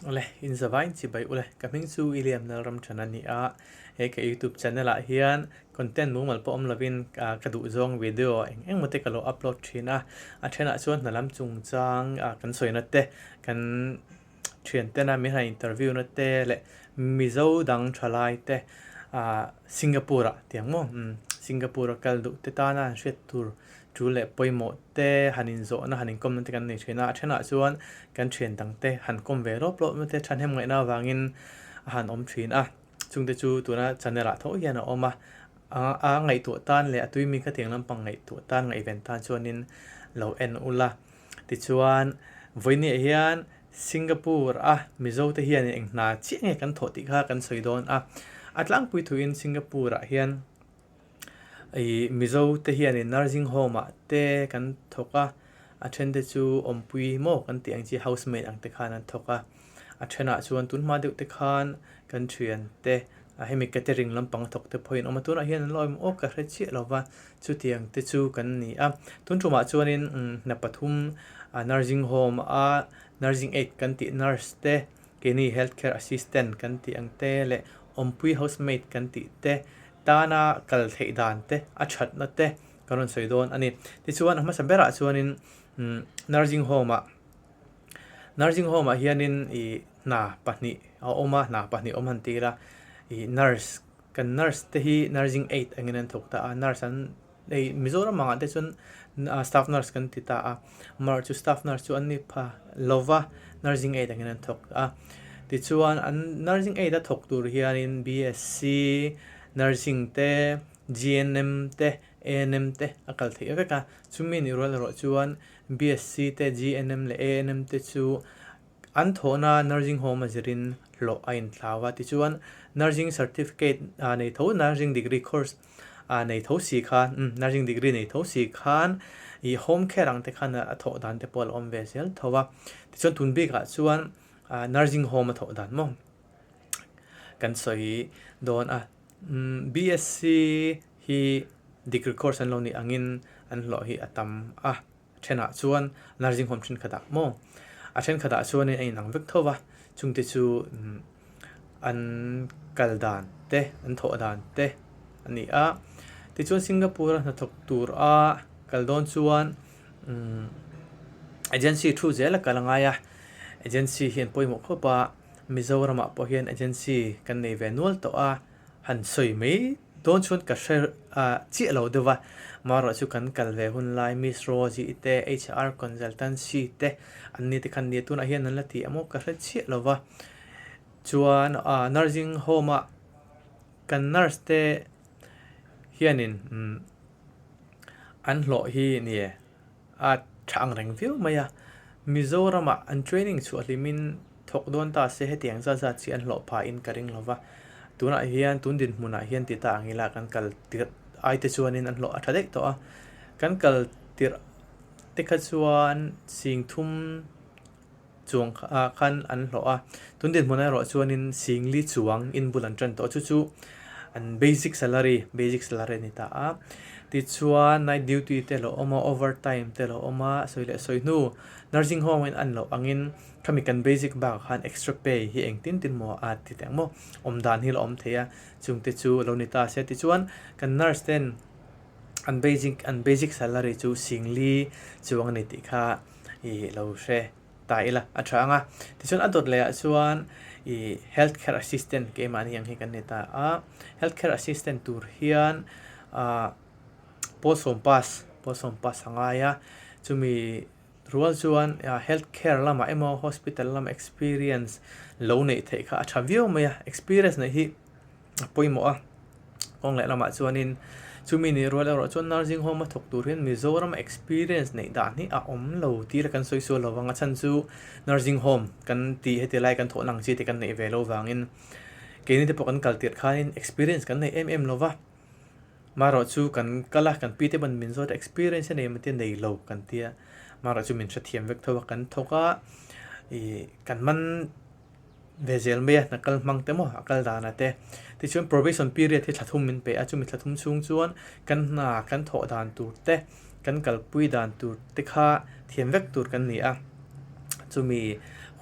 Awle, in zavaiin chibai ule. Ka hming chu William Lalramchhan a ni a, he ka YouTube channel ah hian content mumal pawh awm lovin ka duh zawng video eng eng maw te ka lo upload thin a. A thenah chuan hna lam chungchang kan sawina te, kan thian tena min han interview na te leh Mizo dang thalai te Singapore ah tiang maw Singapore a kal duh te tana an hriat tur Tul leh pawimawh te han inzawhna han inkawmna te kan nei thin a, a thenah chuan kan thian dang te han kawm ve lawp lawp na te thahnem ngaihna avangin a han awm thin a, chungte chu tuna channel ah tho hian a awm a, a ngaihtuah tan leh a tuimi khatiang lampang ngaihtuah tan ngaihven tan chuanin lo en ula. Tichuan vawinia hian Singapore a Mizo te hian eng hna chiah nge kan thawh tih kha kan sawi dawn a, a tlangpui thuin Singapore ah hian Ih Mizo te hianin nursing home ah te kan thawk a, a then te chu awmpui maw kan tih ang chi house maid ang te khan an thawk a, a thenah chuan tun hma deuh te khan kan thian te a hemi catering lampang a thawk te pawhin awm a, tunah hian an la awm awk ka hre chiah lo va, chutiang te chu kan ni a, tun tumah chuanin hna pathum nursing home a nursing aid kan tih nurse te keini health care assistant kan tih ang te leh awmpui house maid kan tih te tana kal theih dan te, a thatna te kan rawn sawi dawn a ni. Tichuan a hmasa berah chuanin nursing home ah nursing home ah hianin ih hna pahnih a awm a, hna pahnih awm han ti ila ih nurse kan nurse te hi nursing aid angin an thawk ta a, nurse an hei Mizoram angah te chuan staff nurse kan ti ta a, amaherawhchu staff nurse chu an ni pha lova nursing aid angin an thawk a. Tichuan an nursing aid a thawk tur hianin BSc nursing te, GNM te, ANM te a kal theih vek a, chumi nih rual erawh chuan BSc te, GNM leh ANM te chu An thawhna nursing home a zirin hlawh a inthlau a, tichuan nursing certificate nei tho nursing degree course nei tho si khan umm nursing degree nei tho si khan ih home care ang te khan a thawh dan te pawh a la awm ve zel tho a, tichuan tun bikah chuan nursing home a thawh dan maw kan sawi dawn a, umm BSc hi degree course an lo nih angin an hlawh hi a tam a. Thenah chuan nursing home thenkhatah maw a thenkhatah chuanin a inang vek tho va, chungte chu an kal dan te an thawh dan te a ni a. Tichuan Singapore a hnathawk tur a kal dawn chuan agency thu zel a kal a ngai a, agency hian pawimawh khawp a, Mizoramah pawh hian agency kan nei ve nual tawh a. Han sawi mai dawn chuan ka hre chiah lo deuh a, marawh chu kan kal ve hun lai Miss Rosie te, HR consultancy te an ni te khan nia tunah hian an la ti emaw ka hre chiah lo va. Chuan nursing home a kan nurse te hianin an hlawh hi nia A tha ang reng viau mai a, Mizoramah an training chhuah hlimin thawk dawn ta se hetiang zat zat chi an hlawh phahin ka ring lo va, tunah hian tun dinhmunah hian ti ta ang ila kan kal tirh ai te chuanin an hlawh a tha daih tawh a, kan kal tirh te kha chuan sing thum chuang ah khan an hlawh a, tun dinhmunah erawh chuanin singli chuang in bul an tan tawh a, chu chu an basic salary basic salary a ni ta a, tichuan night duty te a lo awm a over time te a lo awm a sawi leh sawi hnu nursing home in an loh angin khami kan basic bakah khan extra pay hi engtin tin maw a ti teh ang maw awm dan hi a lo awm thei a chungte chu a lo ni ta se tichuan kan nurse ten an basic an basic salary chu singli chuang a ni tih kha. ih lo hre ta ila a tha ang a tichuan a dawt leh ah chuan ih health care assistant keimahni ang hi kan ni ta a health care assistant tur hian ah pawl sawm pass pawl sawm pass a ngai a chumi rual chuan health care lamah emaw hospital lamah experience lo neih theih kha a tha viau mai a experience neih hi. a pawimawh a, kawng leh lamah chuanin chumi nih rual erawh chuan nursing home a thawk tur hian Mizoram experience neih dan hi a awm lo tir a kan sawi sual lo vang a chhan chu nursing home kan tih heti lai kan thawhna ang chi te kan neih ve lo vangin keini te pawh kan kal tirh khanin experience kan nei em em lo va, marawh chu kan kal a kan pi te pawn min zawt a experience a nei maw tia nei lo kan tia marawh chu min hrethiam vek tho a kan thawk a ih kan man. Ve zel mai a, hna kal hmang te maw a kal dan ah te. Tichuan probation period hi thla thum min pe a, chumi thla thum chhung chuan kan hna kan thawh dan tur te, kan kalpui dan tur te kha thiam vek tur kan ni a. Chumi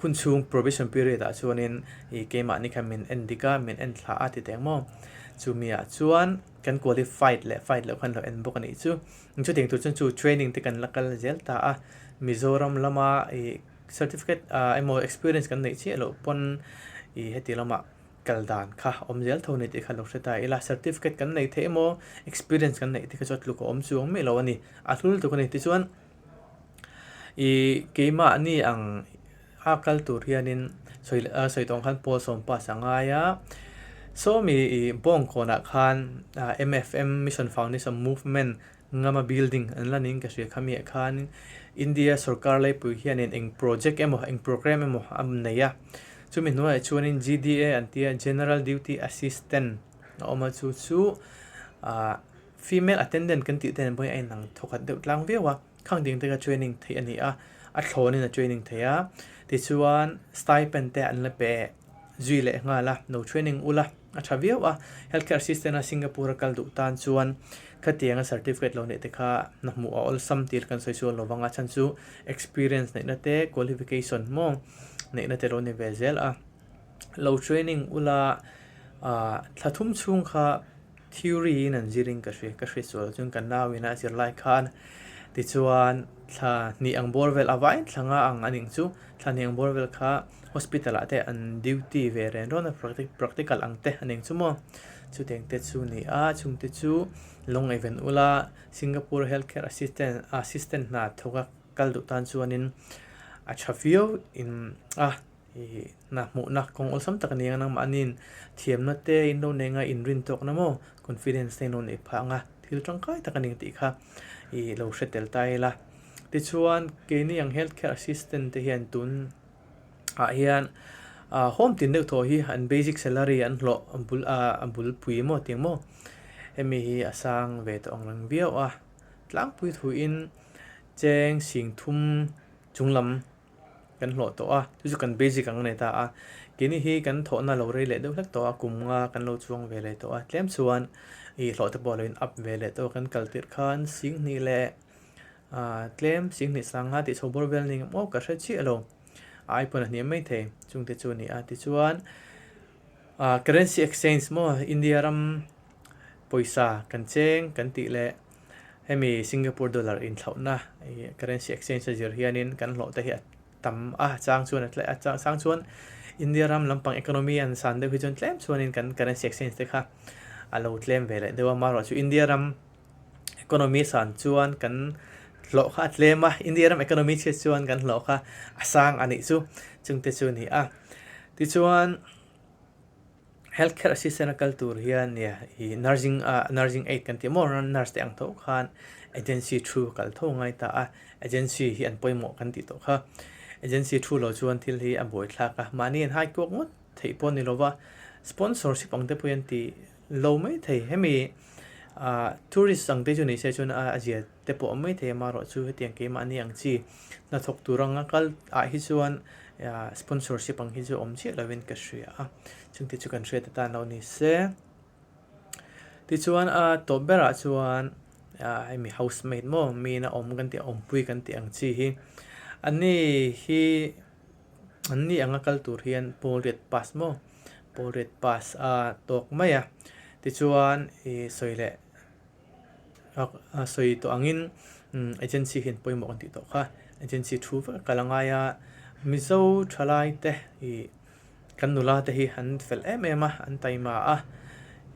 hun chhung probation period ah chuanin ih keimahni khan min en dik a min en thla a ti teh ang maw chumi ah chuan kan qualified leh fight loh khan lo en bawk a nih chu chutiang tur chuan chu training te kan la kal zel ta a Mizoram lama ih certificate ah emaw experience kan neih chiah loh pawn ih heti lamah kal dan kha awm zel tho ni tih kha lo hre ta ila certificate kan nei theih emaw experience kan neih te kha chu a tluk a awm chuang miah lo a ni a hlul tuk a ni tichuan ih keimahni ang a kal tur hianin sawi a sawi tawh ang khan pawl sawm pass a ngai a sawmi ih bawngkawnah khan ah M_F_M mission foundation movement Ngama building an la niin ka hria kha miah khan India sorkar laipui hianin eng project emaw eng program emaw a nei a chumi hnuaiah chuanin G_D_A an tia General Duty Assistant a awm a chu chu ah female attendant kan tih te nen pawh hi a inang thawkhat deuh tlang viau a khang ding te kha training theih a ni a a thlawnin a training thei a tichuan stipend te an la pe zui leh nghal a lo training ula a tha viau a healthcare assistant a Singapore a kal duh tan chuan khatianga certificate lo neih te kha hna hmuh a awlsam tir kan sawi chuan lovang a chhan chu experience neihna te qualification maw neihna te lo ni ve zel a lo training ula ah thla thum chhung kha theory in an zir in ka hria ka hria sual chuan kan nau in a zir lai khan tichuan thla hnih ang bawr vel a vaiin thla nga ang a ning chu thla hnih ang bawr vel kha hospital ah te an duty ve ren rawn a practical ang te a ning chu maw chutiang te chu ni a chung te chu lawng even ula Singapore health care assistant assistant hna thawk a kal duh tan chuanin a tha viau in a. Ih hna hmuhna kawng awlsam tak a ni ang a nangmahniin thiamna te in lo nei anga inrin tawkna maw confidence te in lo neih phah ang a thil tangkai tak a ni tih kha ih lo hre tel ta ila tichuan keini ang health care assistant te hian tun ah hian ah home tin deuh thaw hi an basic salary an hlawh a bul ah a bulpui maw tih ang maw hemi hi a sang ve tawh ang reng viau a tlangpui thuin cheng sing thum chung lam. Kan hlawh tawh a, chu chu kan basic ang a nei ta a. Keini hi kan thawhna lo rei leh deuh hlek tawh a, kum nga kan lo chuang ve leh tawh a, tlem chuan ih hlawh te pawh a lo in up ve leh tawh a, kan kal tirh khan Singhnih leh ah tlem Singhnih sangha tih chho bawr vel ni ngam aw ka hre chiah lo, a ai pawn a hniam mai thei chung te chu a ni a. Tichuan ah currency exchange maw India ram pawisa kan cheng kan tih leh Hemi Singapore dollar inthlauhna ih currency exchange a zir hianin kan hlawh te hi a tam a chang chuan a tle a chang chuan India ram lampang economy an san deuh hi chuan tlem chuanin kan currency exchange te kha a lo tlem ve leh deuh a amaherawhchu chu India ram economy san chuan kan hlawh kha a tlem a India ram economy chhiat chuan kan hlawh kha a sang a nih chu chungte chu a ni a tichuan. Health care assistant a kal tur hian nia ih nursing ah nursing aid kan tih maw nurse te ang tho khan agency thu a kal tho ngai ta a agency hi an pawimawh kan tih tawh kha agency thu lo chuan thil hi a buaithlak a mahni an hai kuak ngawt theih pawh a ni lova sponsorship ang te pawh hi an ti lo mai thei hemi ah tourist ang te chu ni se chuan a zia te pawh a awm mai thei a amaherawhchu hetiang keimahni ang chi hnathawk tur anga kal ah hi chuan sponsorship ang hi chu awm chiah lovin ka hria a chungte chu kan hriat atan lo ni se tichuan a tawp berah chuan hemi housemaid maw mi ina awm kan tih awmpui kan tih ang chi hi ani hi an ni anga kal tur hian pawl riat pass maw pawl riat pass a tawk mai a tichuan ih sawi leh. A sawi tawh angin agency hian pawimawh an tih tawh kha agency thu vek a kal a ngai a Mizo thalai te ih kan nula te hi an fel em em a an taima a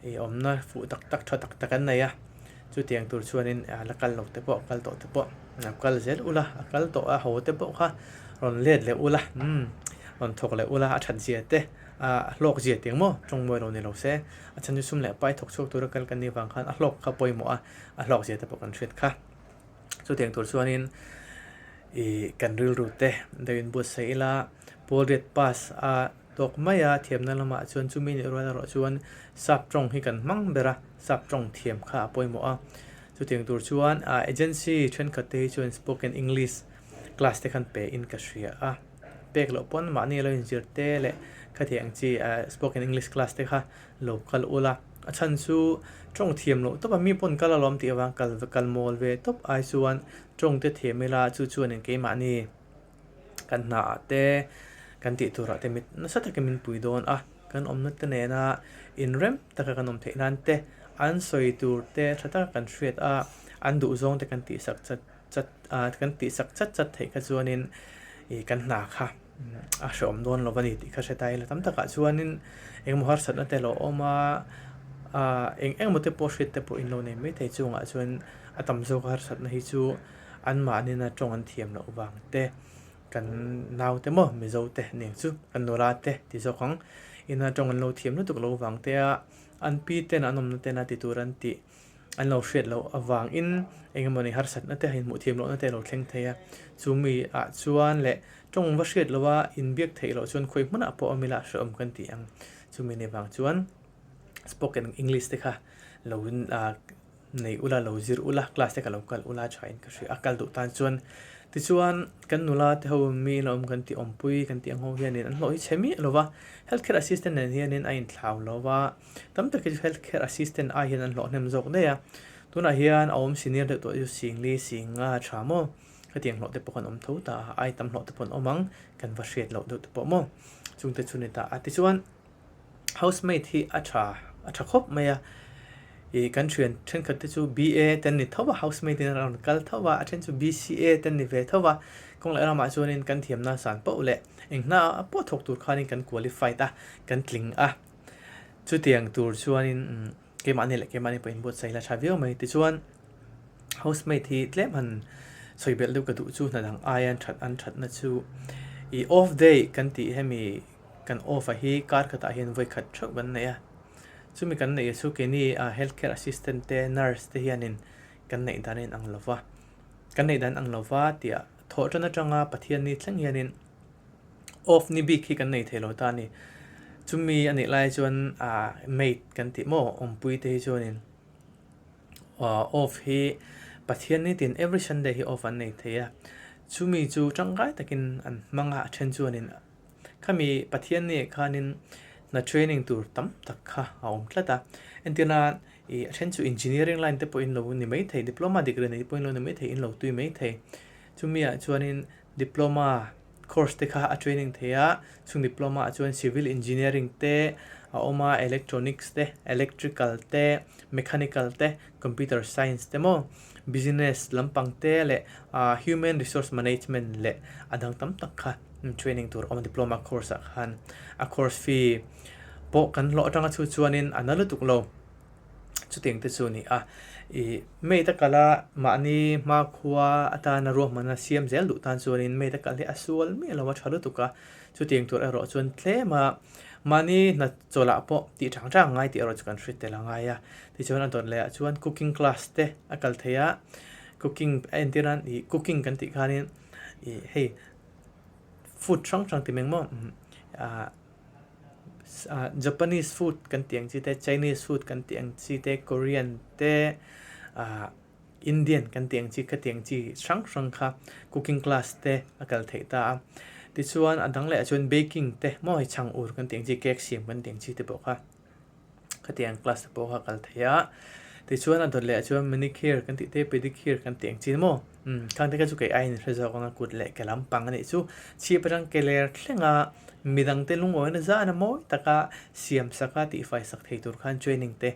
ih awmna fuh tak tak tha tak tak an nei a chutiang tur chuanin la kal lo te pawh kal tawh te pawh a kal zel ula a kal tawh a haw te pawh kha rawn let leh ula umm rawn thawk leh ula a that zia te a hlawk zia tih ang maw tawngmawi lo ni lo se. A chhan chu sum leh pai thawk chhuak tura kal kan nih vang khan a hlawk kha pawimawh a, a hlawk zia te pawh kan hriat kha. Chutiang tur chuanin ih kan rilru te deuh in buatsaih ila pawl riat pass a tawk mai a thiamna lamah chuan chumi nih rual erawh chuan sap tawng hi kan hmang ber a, sap tawng thiam kha a pawimawh a. Chutiang tur chuan ah agency thenkhat te hi chuan spoken english class te khan pe in ka hria a. Pek loh pawn mahni lo inzir te leh khatiang ang chi spoken english class te kha lo kal ula a chhan chu tawng thiam loh tawp a mi pawn kal alawm tih avang kal kal mawl ve tawp ai chuan tawng te thiam ila chu chuanin keimahni kan hna ah te. kan tih turah te mit nasa takin min pui dawn a, kan awmna te nena inrem taka kan awm theih nan te, an sawi tur te tha taka kan hriat a, an duhzawng te kan tihsak chat chat ah kan tihsak chat chat theih kha chuanin ih kan hna kha a hrehawm dawn lo a ni tih kha hre ta ila tam takah chuanin engemaw harsatna te a lo awm a, ah eng engemaw te pawh hriat te pawh in lo nei maithei chungah chuan a tam zawk harsatna hi chu anmahnina tawng an thiam loh vang te kan naute maw Mizo te nen chu kan nula te ti zawk ang ina tawng an lo thiam lutuk lo vang te a an pi ten an awmna ten a ti tur an tih an lo hriat loh avangin eng emawni harsatna te a inhmuh thiam lohna te a lo thleng thei a chumi ah chuan leh tawng va hriat loh a inbiak theih loh chuan khawi hmunah pawh awm ila hrehawm kan ti ang chumi ni vang chuan spoken English te kha lo in ah nei ula lo zir ula class te ka lo kal ula tha in ka hria a kal duh tan chuan tichuan kan nula te ho mi in a awm kan tih awmpui kan tih ang ho hianin an hlawh hi chhe miah lo va health care assistant nen hianin a inthlau lo va tam tak hi chu health care assistant ai hian an hlawh hnem zawk daih a tunah hian a awm senior deuh tawh chu singli singa tha maw hetiang hlawh te pawh kan awm tho ta a ai tam hlawh te pawh an awm ang kan va hriat loh deuh te pawh maw chungte chu ni ta a tichuan. Housemaid hi a tha a tha khawp mai a ih kan thian thenkhat te chu BA te an ni tho a housemaid in a rawn kal tho a a then chu BCA te an ni ve tho a kawng leh ramah chuanin kan thiamna san poh leh eng hna pawh thawk tur khanin kan qualified a kan tling a chutiang tur chuanin umm keimahni leh keimahni pawh inbuatsaih la tha viau mai tichuan housemaid hi tlem han sawi belh deuh ka duh chu hna dang aia an that an thatna chu ih off day kan tih hemi. Kan off a hi kar khatah hian vawi khat theuh kan nei a, chumi kan neih chu keini ah health care assistant te nurse te hianin kan neih dan a inang lo va, kan neih dan ang lo va tih ah thawh tan atanga Pathian ni thleng hianin off ni bik hi kan nei thei lo ta a ni. Chumi a nih lai chuan ah maid kan tih maw awmpui te hi chuanin ah off hi Pathian ni tin every Sunday hi off an nei thei a, chumi chu tangkai takin an hmang a, a then chuanin. Khami Pathian ni khanin hna training tur tam tak kha a awm tlat a. Entirna ih a then chu engineering line te pawhin lo ni mai thei, diploma degree nei te pawhin lo ni mai thei, in lo tui mai thei. Chumi ah chuanin diploma course te kha a training thei a, chung diploma ah chuan civil engineering te a awm a, electronics te, electrical te, mechanical te, computer science te maw, business lampang te leh ah human resource management leh a dang tam tak kha. Training tur awm diploma course ah khan a course fee pawh kan hlawh atanga chu chuanin a na lutuk lo chutiang te chu a ni a ih maid a kal a mahni hmakhua atana ruahmanna siam zel duh tan chuanin maid a kal hi a sual miah lo a tha lutuk a chutiang tur erawh chuan tlem a mahni hna chawlh ah pawh tih chang chang a ngai tih erawh chu kan hre tel a ngai a tichuan a dawt leh ah chuan cooking class te a kal thei a cooking a entir nan ih cooking kan tih khanin ih hei. Food hrang hrang ti mai maw ah ah Japanese food kan tih ang chi te Chinese food kan tih ang chi te Korean te ah Indian kan tih ang chi khatiang chi hrang hrang kha cooking class te a kal theih ta a tichuan a dang leh ah chuan baking te maw hei chhang ur kan tih ang chi cake siam kan tih ang chi te pawh kha. Khatiang class te pawh kha a kal thei a, tichuan a dawt leh ah chuan manicure kan tih te pedicure kan tih ang chi maw umm khang te kha chu kei aiin hre zawk ang a kut leh ke lampang a nih chu chhip atang ke ler thleng a midang te lungawina zan a mawi taka siam sak a tihfai sak thei tur khan training te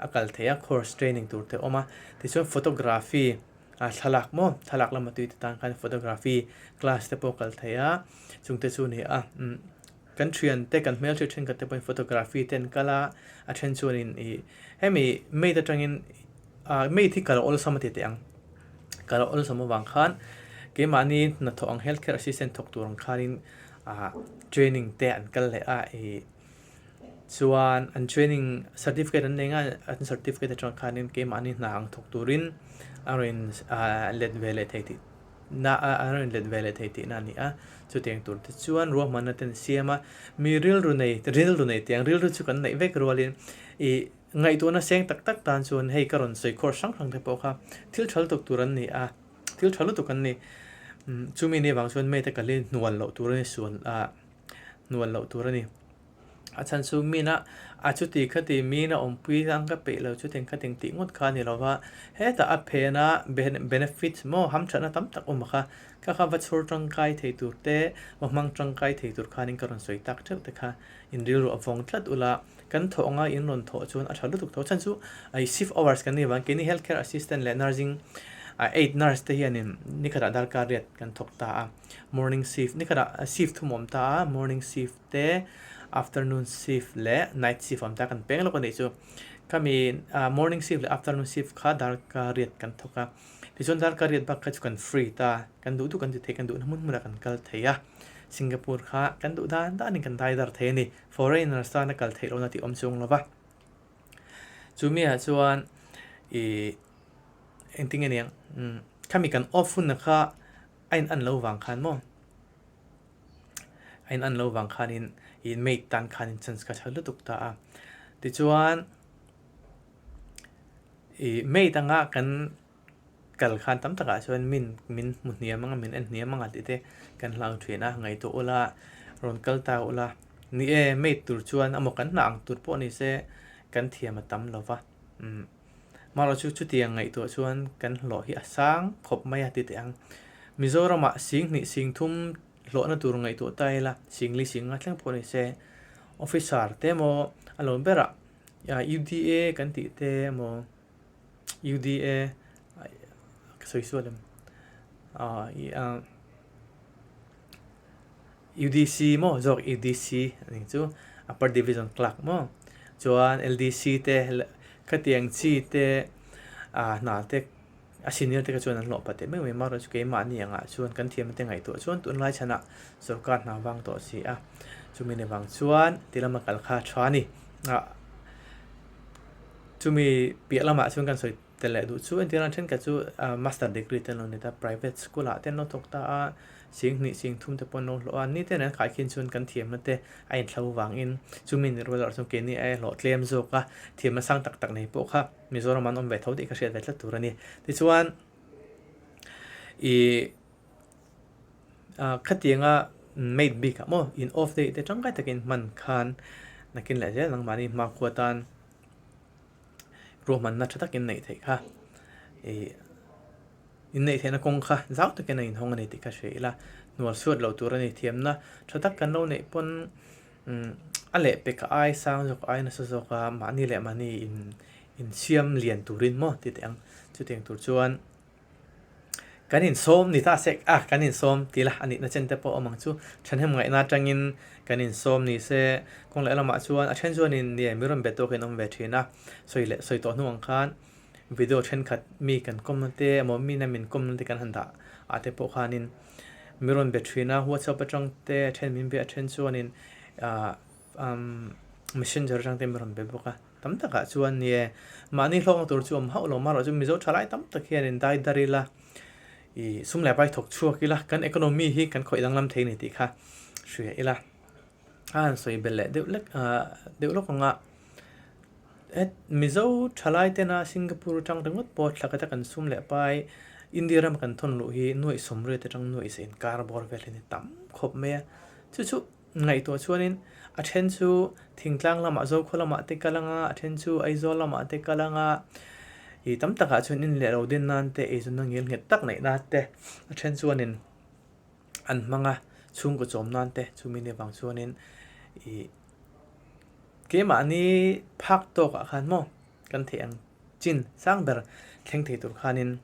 a kal thei a course training tur te a awm a tichuan photography a thlalak maw thlalak lama tui te tan khan photography class te pawh a kal thei a chungte chu a ni a umm. Kan thiante, kan hmelhriat thenkhat te pawhin photography te an kal a, a then chuanin ih hemi maid atangin ah maid hi kal awlsam a ti teh ang, kal awlsam avang khan keimahni hnathawh ang health care assistant thawk tur ang khanin ah training te an kal leh a ih chuan an training certificate an nei nga an certificate atang khanin keimahni hna ang thawk turin a rawn ah let ve leh thei tih. Na a an rawn let ve leh thei tihna a ni a, chutiang tur te chuan ruahmanna te an siam a, mi rilru nei rilru nei tiang rilru chu kan neih vek rualin ih ngaihtuahna seng tak tak tan chuan hei ka rawn sawi khawr hrang hrang te pawh kha thil tha lutuk tur an ni a, thil tha lutuk an ni. Chumi ni avang chuan mate kal hi hnual loh tur a ni sual ah hnual loh tur a ni. A chhan chu mina a chuti khati mina awmpui ang ka peih lo chutiang khatiang tih ngawt kha a ni lo va, hetah a phena benefits maw hamthatna tam tak awm a kha, kha kha va chhur tangkai thei tur te, va hmang tangkai thei tur khanin ka rawn sawi tak theuh te kha in rilru a vawng tlat ula, kan thawh anga in rawn thawh chuan a tha lutuk tho. Chhan chu shift hours kan nih avang keini health care assistant leh nursing aid nurse te hianin nikhatah darkar riat kan thawk ta a, morning shift nikhatah shift thum a awm ta a, morning shift te afternoon shift leh night shift a awm ta a kan peng lawk a nih chu. Khami morning shift leh afternoon shift kha darkar riat kan thawk a, tichuan darkar riat bak kha chu kan free ta, kan duh duh kan ti thei, kan duhna hmun hmunah kan kal thei a, Singapore kha kan duh dan danin kan dai dar thei a ni. Foreigners tana kal theih lohna tih awm chung lova. Chumi ah chuan ih engtin nge niang umm khami kan off hunna kha a in an lo vang khan maw a in an lo vang khanin ih maid tan khanin chance kha tha lutuk ta a. Tichuan ih maid anga kan Kal khan tam takah chuan min min hmu hniam anga min en hniam anga tih te kan hlau thin a, ngaihtuah ula rawn kal ta ula ni e maid tur chuan amaw kan hnah ang tur pawh ni se kan thiam a tam lo va umm marawh chu chutiang ngaihtuah chuan kan hlawh hi a sang khawp mai a ti teh ang Mizoramah sing hnih sing thum hlawhna tur ngaihtuah ta ila sing li sing nga thleng pawh ni se officer te emaw a lo berah UDA kan tih te emaw. UDA ka sawi sual em UDC maw zawk UDC a nih chu upper division clerk maw chuan LDC te khatiang chi te ah hna te a senior te kha chuan an hlawh pah teh meuh mai amaherawhchu chu keimahni angah chuan kan thiamna te ngaihtuah chuan tunlai chhanah sorkar hna vang tawh si a chumi ni vang chuan ti lama kal kha a tha a ni ah. Chumi piah lamah chuan kan sawi tel leh duh chu entirna thenkhat chu master degree te an lo ni ta private school ah te an lo thawk ta a ching hnih ching thum te pawh an lo hlawh a ni te nen khaikhin chuan kan thiamna te a inthlo vangin chumi ni rual erawh chuan keini a hlawh tlem zawk a thiamna sang tak tak nei pawh kha Mizoram an awm ve tho tih ka hriat ve tlat tur a ni tichuan ih khatianga maid bik ah maw in off day te tangkai takin hman khan nakin leh zel nangmahni hmakhua tan. Ruahmanna tha takin neih theih kha ih inneih theihna kawng kha zau takin a inhawng a ni tih kha hria ila hnual suat loh tur a ni. Thiamna tha tak kan lo neih pawn umm a lehpek a ai sang zawk a ai nasa zawk a mahni leh mahni in insiam lian turin maw ti teh ang chutiang tur chuan. Kan insawm ni ta sek a, kan insawm ti la a nihna chen te pawh a awm ang chu. Thahnem ngaihna atangin kan insawm ni se, kawng leh lamah chuan a then chuanin nia mi rawn be tawkin awm ve thin a. Sawi leh sawi tawh hnu ang khan video thenkhat mi kan kawmna te emaw mina min kawmna te kan han dah ah te pawh khanin mi rawn be thin a, whatsapp atang te a then min be a then chuanin ah umm messenger atang te mi rawn be bawk a. Tam takah chuan ni e, mahni hlawkna tur chu awm hauh lo marawh chu Mizo thalai tam tak hian in dai dar ila, ih sum leh pai thawk chhuak ila, kan economy hi kan khawih danglam thei a ni tih kha hria ila. A han sawi belh leh deuh lek ah deuh lawk ang a, het Mizo thalai tena Singapore atang ringawt pawh thla khat a kan sum leh pai India rama kan thawn luh hi nuaih sawmriat atang nuaih sa inkar bawr vel hi a ni tam khawp mai a, chu chu Ngaihtuah chuanin a then chu thingtlang lamah Zokhua lamah te kal anga, a then chu Aizawl lamah te kal anga, ih tam takah chuan in leh lo din nan te eizawnna ngil nghet tak neih nan te a then chuanin an hmang a, chhungkaw chawm nan te chumi nia vang chuanin ih keimahni phak tawkah khan maw kan theih ang chin sang ber thleng thei tur khanin.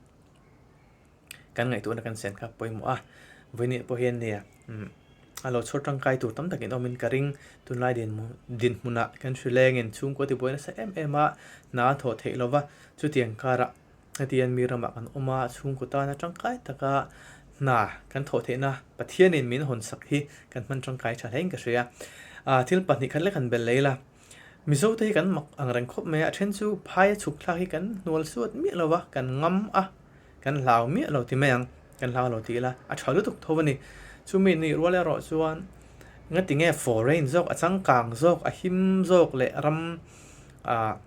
Kan ngaihtuahna kan sen kha pawimawh a, vawiin pawh hian nia umm a lo chhawr tangkai tur tam takin awmin ka ring. Tunlai dinhmunah kan hrilengin chhungkua tibuai nasa em em a, hna a thawh theih lova, chutiang karah hetiang mi ramah kan awm a, chhungkaw tana tangkai taka hna kan thawh theihna Pathianin min hawn sak hi kan hman tangkai tha hlein ka hria. Ah thil pahnih khat lek han belh leh ila, Mizote hi kan mak ang reng khawp mai a, a then chu phaia chhuk thlak hi kan hnual suat miah lova, kan ngam a. Kan hlau miah lo ti mai ang, kan hlau lo ti ila a tha lutuk tho a ni. Chumi nih rual erawh chuan ngati nge foreign zawk a changkang zawk a him zawk leh ram ah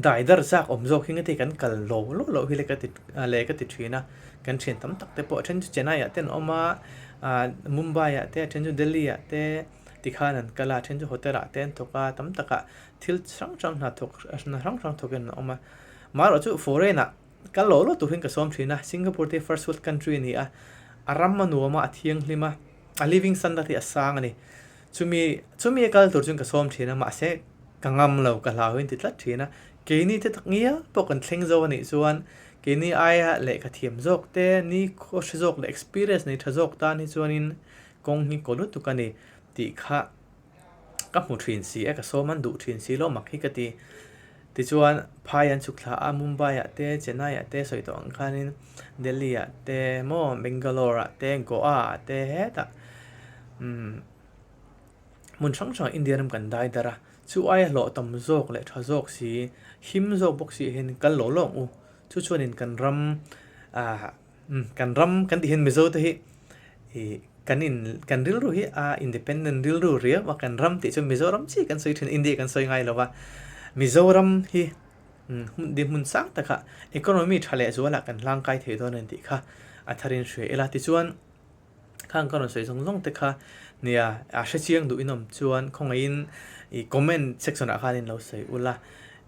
dai dar zak awm zawk hi ngati kan kal lo lo loh hi le ka ti leh ka ti thin a. Kan thian tam tak te pawh a then chu Chennai ah te an awm a, ah Mumbai ah te a then chu Delhi ah te. Tikhan an kal a, a then chu hotel ah te an thawk a, tam takah thil hrang hrang hna thawk hna hrang hrang thawkin an awm a. Marawh chu foreign ah kal lo lo turin ka sawm thin a, Singapore te first world country a ni a, a ram a nuam a, a thianghlim a, a living standard hi a sang a ni. Chumi chumi a kal tur chuan ka sawm thin a, mahse ka ngam lo, ka hlau in ti tlat thin a. Keini te tak ngial pawh kan thleng zo a nih chuan keini aia lehkha thiam zawk te, ni khaw hre zawk leh experience nei tha zawk tan hi chuanin kawng hi kaw lutuk a ni tih kha ka hmu thin si a, ka sawm an duh thin si lo mak hi ka ti. Tichuan phai an chhuk thla a, Mumbai ah te, Chennai ah te sawi tawh ang khanin Delhi ah te maw Bangalore ah te, Goa ah te hetah umm hmun hrang hrang ah India ram kan dai darh a, chu aia hlawh tam zawk leh tha zawk si, him zawk bawk si hian kal lo lawk ang u. Chu chuanin kan ram ah Umm kan ram kan tih hian Mizo te hi ih kan in kan rilru hi a independent rilru riau a kan ram tih chu Mizoram chiah kan sawi thin India kan sawi ngai lo va Mizoram hi umm hmun dinhmun sang takah economy tha leh zualah kan hlangkai thei dawn a ni tih kha a tharin hria ila tichuan khang ka rawn sawi zawng zawng te kha nia a hre chiang duh in awm chuan khawngaihin ih comment section ah khan in lo sawi ula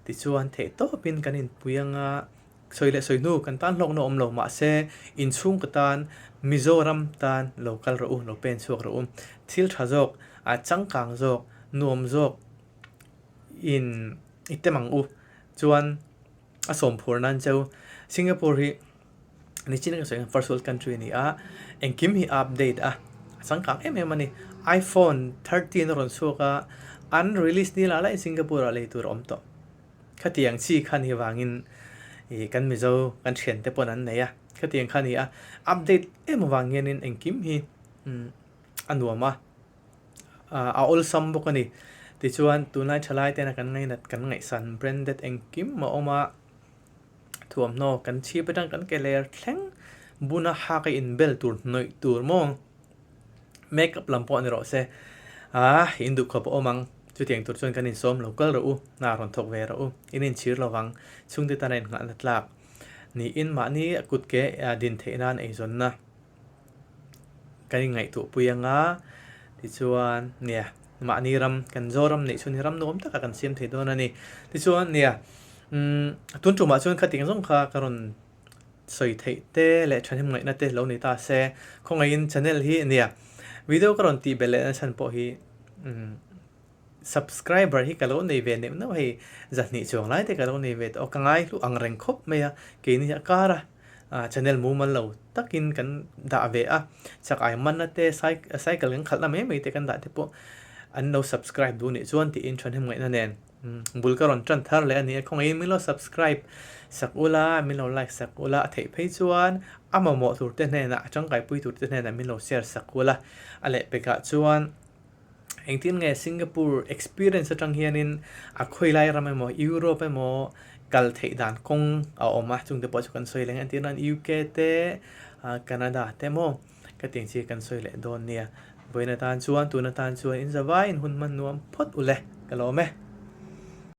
tichuan theih tawpin kan inpui anga. Sawi leh sawi hnu kan tan hlawkna awm lo mahse inchhungkaw tan Mizoram tan lo kal rawh u, lo pen chhuak rawh u. Thil tha zawk, a changkang zawk, nuam zawk in i tem ang u. Chuan a sawm phur nan cheu Singapore hi nichin ka sawi ang first world country a ni a, engkim hi a update a, a changkang em em a ni. Iphone 13 a rawn chhuak a, an release ni lah lahin Singapore ah lei tur a awm tawh. Khatiang chi kha ni vangin ih kan Mizo kan thiante pawn an nei a, khatiang kha ni a, update em avang hianin engkim hi a nuam a, a awlsam bawk a ni. Tichuan tunlai thalai tena kan ngainat kan ngaihsan branded engkim a awm a, thuamhnaw kan chhip atang kan ke ler thleng buna hak a inbel tur hnawih tur maw. Makeup lam pawh ni rawh se, ah in duh khawp a awm ang, chutiang tur chuan kan insawm lo kal rawh u, hna rawn thawk ve rawh u, in inchhir lo vang, chhungte tana innghahna tlak niin mahni kut ke din theih nan eizawnna kan inngaihtuah pui ang a, tichuan nia mahni ram kan Zoram neih chhun hi ram nuam takah kan siam thei dawn a ni. Tichuan nia umm tun tumah chuan khatiang zawng kha ka rawn sawi theih te leh thahnem ngaihna te lo ni ta se, khawngaihin channel hi nia video ka rawn tih belh leh na chhan pawh hi umm subscriber hi ka lo nei ve neuh neuh hei zahnih chuang lai te ka lo nei ve tawh a ka ngai hlu ang reng khawp mai a keini hi a kar a ah channel mumal lo takin kan dah ve a chak ai manna te cycle kan khalhna mai mai te kan dah te pawh an lo subscribe duh nih chuan tiin thahnem ngaihna nen. Bul ka rawn tan thar leh a ni a, khawngaihin min lo subscribe sak ula, min lo like sak ula, a theih phei chuan a mamawh tur te hnenah, a tangkaipui tur te hnenah min lo share sak ula. A lehpekah chuan engtin nge Singapore experience atang hianin a khawilai ram emaw Europe emaw kal theih dan kawng a awm a, chungte pawh chu kan sawi leh ang entir nan UK te, Canada te maw ka tih ang chi kan sawi leh dawn nia. Vawiin atan chuan tun atan chuan in zavaiin hun hman nuam phawt ule ka lawm e.